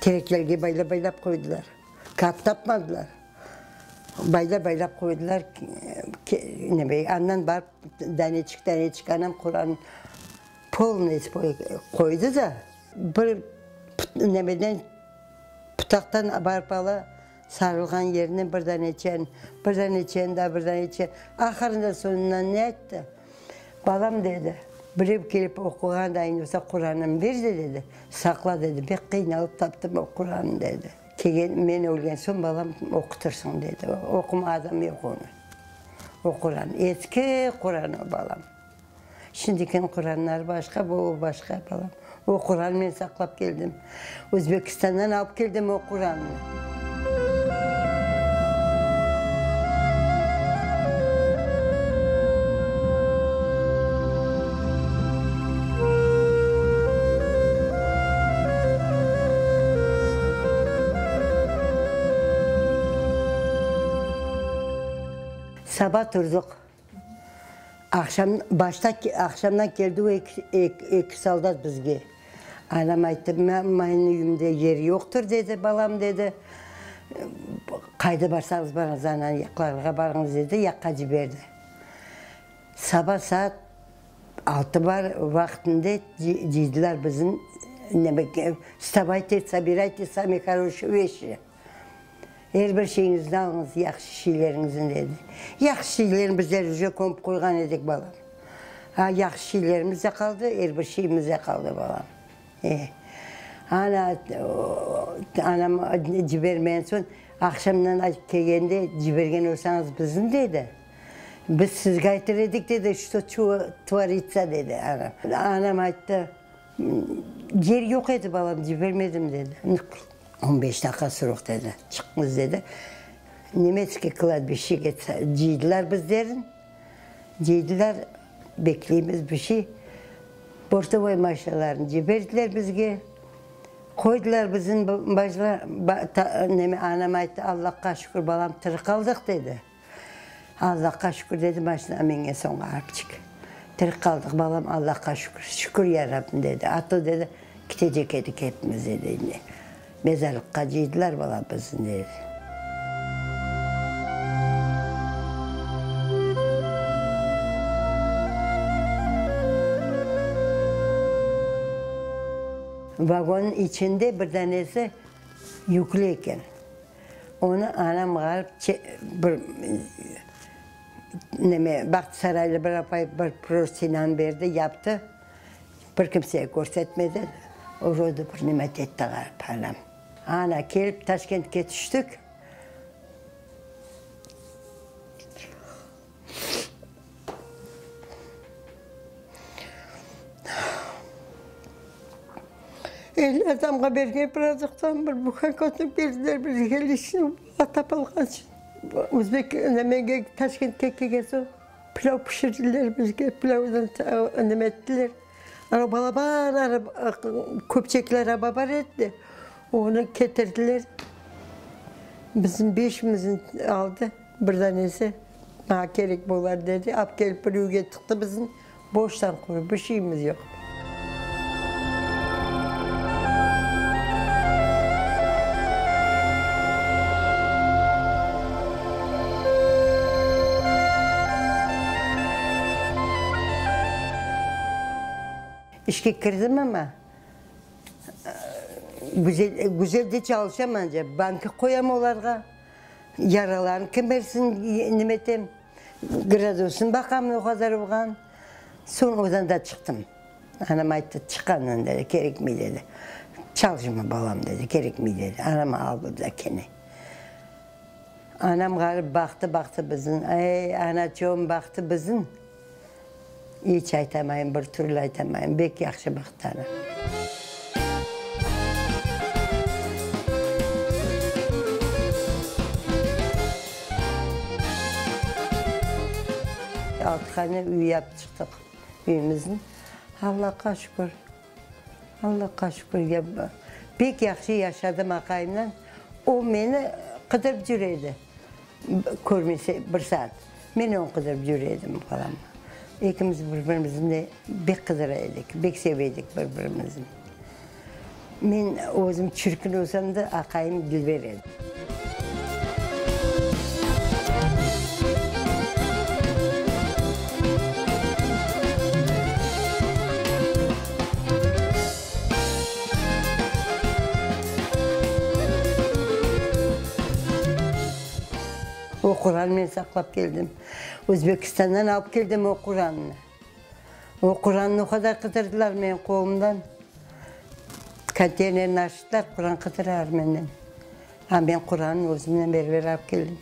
Tereklerge baylap-baylap qoydılar. Kâğıt tapmadılar. Baylap-baylap qoydılar. Andan barıp daneçik-daneçik anam Quran polnıy qoydı da, bir nemeden pıtaqtan barıp ala, sarılğan yerine bir daneçen, bir daneçen daa bir daneçen. Ahırında soñundan ne ayttı? Balam, dedi, birev kelip oquğan dayın olsa Quranım ber de, dedi, saqla, dedi, bek qıynalıp taptım o Qurannı, dedi. Kelgen, men ölgen soñ, balam, oqutırsıñ, dedi. Oquma adam yoq onı. O Quran, eski Quran o, balam. Şimdikin Quranlar başqa, bu o başqa, balam. O Quranı men saqlap keldim. Özbekistandan alıp keldim o Qurannı. Saba turdıq. Aqşam, başta aqşamdan keldi o eki soldat bizge. Anam ayttı, menim üyümde yer yoqtır, dedi, balam, dedi. Qayda barsañız barıñız, ana yaqlarğa barıñız, dedi, yaqqa ciberdi. Saba saat altı bar vaqtında cıydılar bizni, vstavayte, sobirayte sami horoşi veşi. Er bir şeyiñizni alıñız, yahşı şeyleriñizni, dedi. Yahşı şeylerni bizler uje kömip qoyğan edik, balam. A, yahşı şeylerimiz de qaldı, er bir şeyimiz de qaldı, balam. E, ana, anam cibermegen soñ, aqşamdan kelgende, cibergen olsañız bizni, dedi, biz sizge aytır edik, dedi, çto tvoritsa, dedi anam. Anam ayttı, yer yoq edi, balam, cibermedim, dedi. On beş daqqa suruq, dedi. Çıqıñız, dedi. Nemetskiy kladbişege cıydılar bizlerin. Cıydılar, bekleymiz bir şey. Bortovoy maşinalarını ciberdiler bizge. Qoydılar bizim neme, anam ayttı, Allahqa şükür, balam, tiri qaldıq, dedi. Allahqa şükür, dedi, maşinağa mingen soñ Arpçik. Tiri qaldıq, balam, Allahqa şükür. Şükür ya Rabbim, dedi. Atıl, dedi, kitecek edik hepimiz, dedi. Endi mezarlıqqa cıydılar, balam, bizni, dedi. Vagonnıñ içinde bir danesi yüklü eken. Onı anam ğarip bir neme, Bağçasaraylı bir apay bir prostinanı berdi, yaptı. Bir kimsege körsetmedi. Urodı bir nimet etti ğarip anam. Ana, kelip Taşkentke tüştik. 50 adamğa bergen produkttan bir buhanka ötmek berdiler bizge lişni bala tapılğan içün. Özbek nemege Taşkentke kelgen soñ pilâv pişirdiler bizge, pilâvdan neme ettiler. Ana balaban araba, köpçekli araba bar edi de, onı ketirdiler. Bizim beşimizni aldı bir danesi. Maña kerek bolar, dedi. Alıp kelip bir üyge tıqtı bizni. Boştan quru, bir şeyimiz yoq. İşke kirdim amma, güzel, güzel de çalışam anca. Banka qoyam olarğa. Yaralarnı kim bersin, nimetem, gradusını baqam o qadar olğan. Soñ odan da çıqtım. Anam ayttı, çıq andan dedi, kerekmey dedi. Çalışma balam dedi, kerekmey dedi. Anam aldı da kene. Anam ğarip baqtı, baqtı bizni. Ey, anaçığım baqtı bizni. İç aytamayım, bir türlü aytamayım, bek yahşı baqtı anam. Altı hane üy yapıp çıqtıq üyümizni. Allahqa şükür, Allahqa şükür, ya, pek yahşı yaşadım aqayımnen. O meni qıdırıp cür edi. Körmese bir saat, men onı qıdırıp yüre edim balam. Ekimiz bir-birimizni bek qıdıra edik, bek seve edik bir-birimizni. Men özüm çirkin olsam da, aqayım dülber edi. O Quran men saqlap keldim. Özbekistandan alıp keldim o Qurannı. O Qurannı o qadar qıdırdılar menim qolumdan. Konteynerni açtılar, Quran qıdıralar menden. A men Qurannı özümnen beraber alıp keldim.